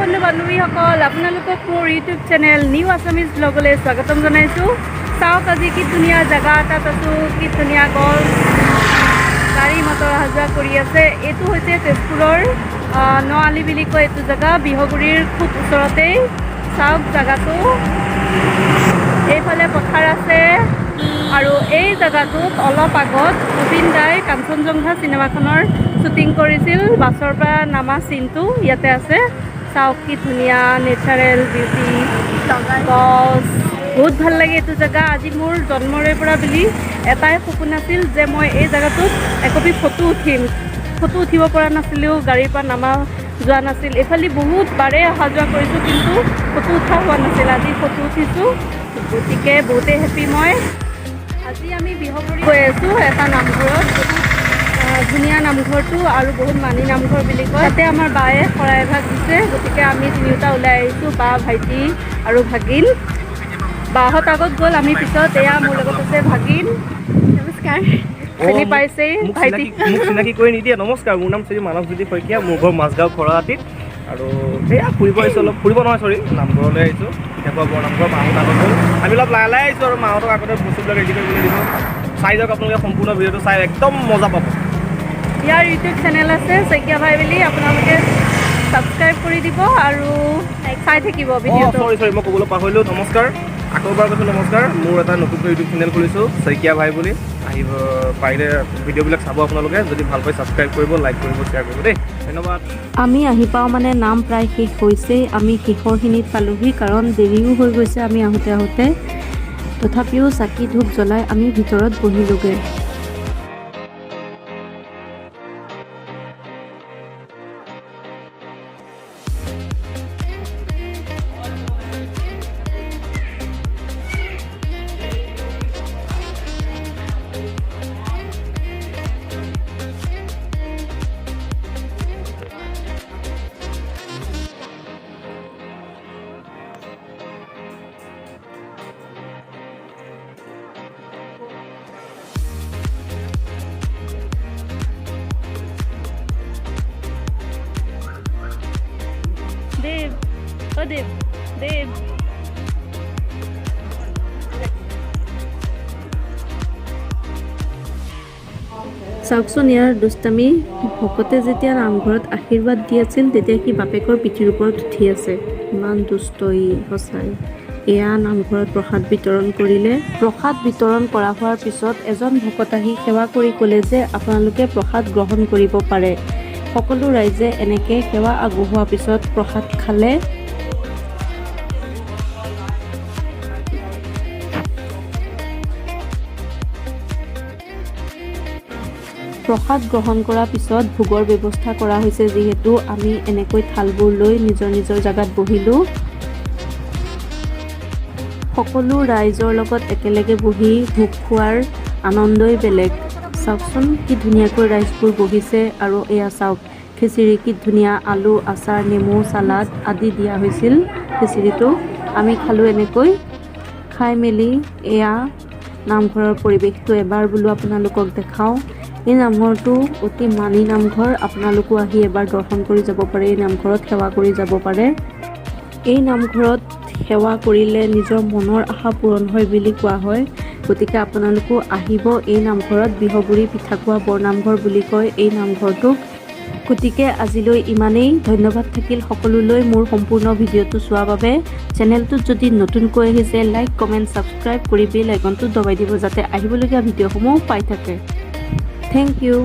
বন্ধু বান্ধৱীসকল, আপোনালোকক মোৰ ইউটিউব চেনেল নিউ আছামিজ ব্লগলৈ স্বাগতম জনাইছোঁ। চাওক, আজি কি ধুনীয়া জেগা এটাত আছোঁ। কি ধুনীয়া গছ, গাড়ী মটৰ অহা যোৱা কৰি আছে। এইটো হৈছে তেজপুৰৰ নআলি বুলি কয় এইটো জেগা, বিহগুৰিৰ খুব ওচৰতেই। চাওক জেগাটো, এইফালে পথাৰ আছে আৰু এই জেগাটোত অলপ আগত জুবিন দাই কাঞ্চনজংঘা চিনেমাখনৰ শ্বুটিং কৰিছিল। বাছৰ পৰা নামা চিনটো ইয়াতে আছে। চাওক, কি ধুনীয়া নেচাৰেল বিউটি, গছ, বহুত ভাল লাগে এইটো জেগা। আজি মোৰ জন্মৰে পৰা বুলি এটাই সপোন আছিল যে মই এই জেগাটোত একপি ফটো উঠিম। ফটো উঠিব পৰা নাছিলোঁ, গাড়ীৰ পৰা নামা যোৱা নাছিল। এইফালে বহুত বাৰে অহা যোৱা কৰিছোঁ, কিন্তু ফটো উঠা হোৱা নাছিল। আজি ফটো উঠিছোঁ, গতিকে বহুতেই হেপী মই। আজি আমি বিহগুৰি গৈ আছোঁ এটা নামঘৰত। বহুত ধুনীয়া নামঘৰটো আৰু বহুত মানি নামঘৰ বুলি কয়। তাতে আমাৰ বায়ে শৰাই এভাগ দিছে, গতিকে আমি তিনিওটা ওলাই আহিছোঁ, বা, ভাইটি আৰু ভাগিন। বাহঁত আগত গ'ল, আমি পিছত। এয়া মোৰ লগত আছে ভাগিন। নমস্কাৰ। চিনি পাইছেই। মোক ভাইটি। চিনাকি, মোক চিনাকি কৰি নিদিয়ে। নমস্কাৰ, মোৰ নাম শ্ৰী মানসজ্যোতি শইকীয়া, মোৰ ঘৰ মাজগাঁও খৰাহাটীত। আৰু সেয়া ফুৰিব আহিছোঁ অলপ, ফুৰিব নহয়, চৰি, নামঘৰলৈ আহিছোঁ, পিঠাখোৱা বৰ নামঘৰ। মাহঁত আগত গ'ল, আমি অলপ লাহে লাহে আহিছোঁ আৰু মাহঁতক আগতে বস্তুবিলাক ৰেডি কৰিবলৈ দিছোঁ। চাই যাওক আপোনালোকে, সম্পূৰ্ণ ভিডিঅ'টো চাই একদম মজা পাব। ইয়াৰ ইউটিউব চেনেল আছে শইকীয়া ভাই বুলি, আপোনালোকে ছাবস্ক্ৰাইব কৰি দিব আৰু চাই থাকিব ভিডিঅ'টো। চৰি চৰি, মই ক'বলৈ পাহৰিলোঁ। নমস্কাৰ, আকৌ এবাৰ কৈছোঁ নমস্কাৰ। মোৰ এটা নতুনকৈ ইউটিউব চেনেল খুলিছোঁ শইকীয়া ভাই বুলি। আহিব পাৰিলে ভিডিঅ'বিলাক চাব আপোনালোকে। যদি ভাল পায় ছাবস্ক্ৰাইব কৰিব, লাইক কৰিব, শ্বেয়াৰ কৰিব দেই। ধন্যবাদ। আমি আহি পাওঁ মানে নাম প্ৰায় শেষ হৈছেই। আমি শেষৰখিনিত পালোহি, কাৰণ দেৰিও হৈ গৈছে আমি আহোঁতে আহোঁতে। তথাপিও চাকি ধূপ জ্বলাই আমি ভিতৰত বহিলোগৈ। দেৱ, অ দেৱ, দেৱ। চাওকচোন ইয়াৰ দুষ্টামি। ভকতে যেতিয়া নামঘৰত আশীৰ্বাদ দি আছিল, তেতিয়া সি বাপেকৰ পিঠিৰ ওপৰত উঠি আছে। ইমান দুষ্ট ই সঁচাই। এয়া নামঘৰত প্ৰসাদ বিতৰণ কৰিলে। প্ৰসাদ বিতৰণ কৰা হোৱাৰ পিছত এজন ভকত আহি সেৱা কৰি ক'লে যে আপোনালোকে প্ৰসাদ গ্ৰহণ কৰিব পাৰে। সকলো ৰাইজে এনেকৈ সেৱা আগবঢ়োৱাৰ পিছত প্ৰসাদ খালে। প্ৰসাদ গ্ৰহণ কৰাৰ পিছত ভোগৰ ব্যৱস্থা কৰা হৈছে যিহেতু, আমি এনেকৈ থালবোৰ লৈ নিজৰ নিজৰ জেগাত বহিলোঁ। সকলো ৰাইজৰ লগত একেলগে বহি ভোগ খোৱাৰ আনন্দই বেলেগ। চাওকচোন, কি ধুনীয়াকৈ ৰাইজবোৰ বহিছে। আৰু এয়া চাওক খিচিৰি, কি ধুনীয়া আলু, আচাৰ, নেমু, চালাড আদি দিয়া হৈছিল। খিচিৰিটো আমি খালোঁ। এনেকৈ খাই মেলি এয়া নামঘৰৰ পৰিৱেশটো এবাৰ বোলো আপোনালোকক দেখাওঁ। এই নামঘৰটো অতি মানি নামঘৰ। আপোনালোকো আহি এবাৰ দৰ্শন কৰি যাব পাৰে, এই নামঘৰত সেৱা কৰি যাব পাৰে। এই নামঘৰত সেৱা কৰিলে নিজৰ মনৰ আশা পূৰণ হয় বুলি কোৱা হয়। গতিকে আপোনালোকো আহিব এই নামঘৰত। বিহগুৰি পিঠাখোৱা বৰনামঘৰ বুলি কয় এই নামঘৰটোক। গতিকে আজিলৈ ইমানেই। ধন্যবাদ থাকিল সকলোলৈ মোৰ সম্পূৰ্ণ ভিডিঅ'টো চোৱাৰ বাবে। চেনেলটোত যদি নতুনকৈ আহিছে, লাইক, কমেণ্ট, ছাবস্ক্ৰাইব কৰি বেল আইকনটো দবাই দিব, যাতে আহিবলগীয়া ভিডিঅ'সমূহ পাই থাকে। Thank you.